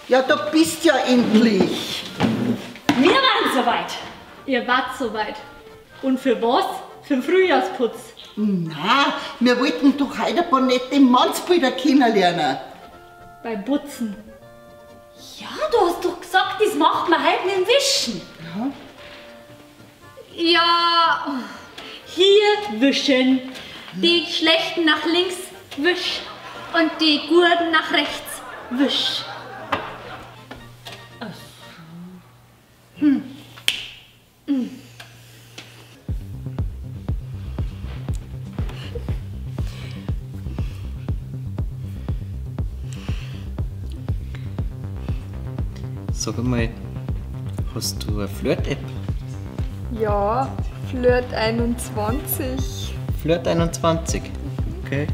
Ja, da bist ja endlich. Wir waren soweit. Ihr wart soweit. Und für was? Für den Frühjahrsputz. Na, wir wollten doch heute ein paar nette Mannsbilder kennenlernen. Beim Putzen. Ja, du hast doch gesagt, das macht man heute mit dem Wischen. Ja. Ja, hier wischen. Die schlechten nach links wisch und die guten nach rechts wisch. Ach so. Hm. Hm. Sag einmal, hast du eine Flirt-App? Ja, Flirt 21. Flirt 21, okay.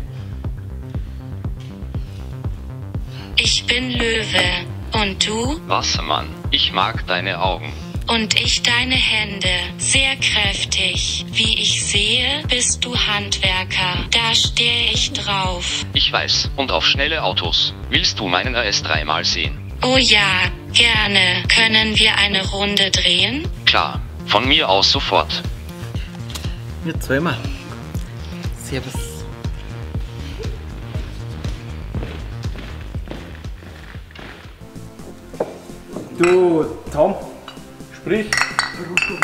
Ich bin Löwe. Und du? Wassermann, ich mag deine Augen. Und ich deine Hände. Sehr kräftig. Wie ich sehe, bist du Handwerker. Da stehe ich drauf. Ich weiß, und auf schnelle Autos. Willst du meinen RS3 mal sehen? Oh ja, gerne. Können wir eine Runde drehen? Klar, von mir aus sofort. Wir zweimal. Servus. Du, Tom, sprich,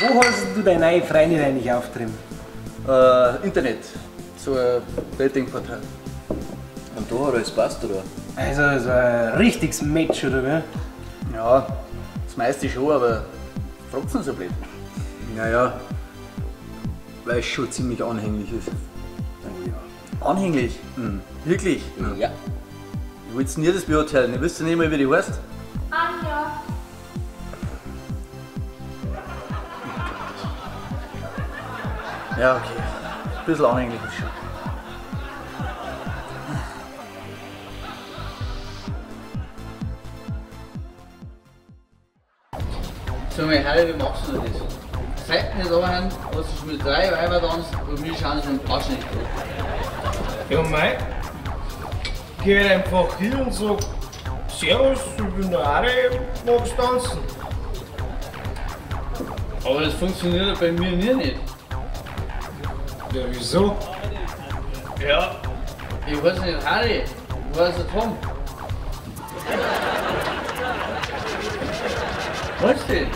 wo hast du deine neue Freundin eigentlich aufgetrieben? Internet, so ein Datingportal. Und da hat alles passt, oder? Also, so ein richtiges Match, oder wie? Ja, das meiste schon, aber fragt's nicht so blöd. Naja, weil es schon ziemlich anhänglich ist. Oh ja. Anhänglich? Mhm. Wirklich? Mhm. Ja. Ich will's nie das beurteilen, ich wüsste nicht mal, wie die heißt. Anja. Ja, okay. Ein bisschen anhänglich ist schon. Sag mal, Harry, wie machst du das? Seit wir da haben, hast du mit 3 Weiber tanzt und wir schauen uns den Arsch nicht an. Ja, mei. Geh halt einfach hin und sag: Servus, ich bin der Harry, magst tanzen? Aber das funktioniert bei mir nie nicht. Ja, wieso? Ja. Ich heiße nicht Harry, ich heiße Tom. Was denn?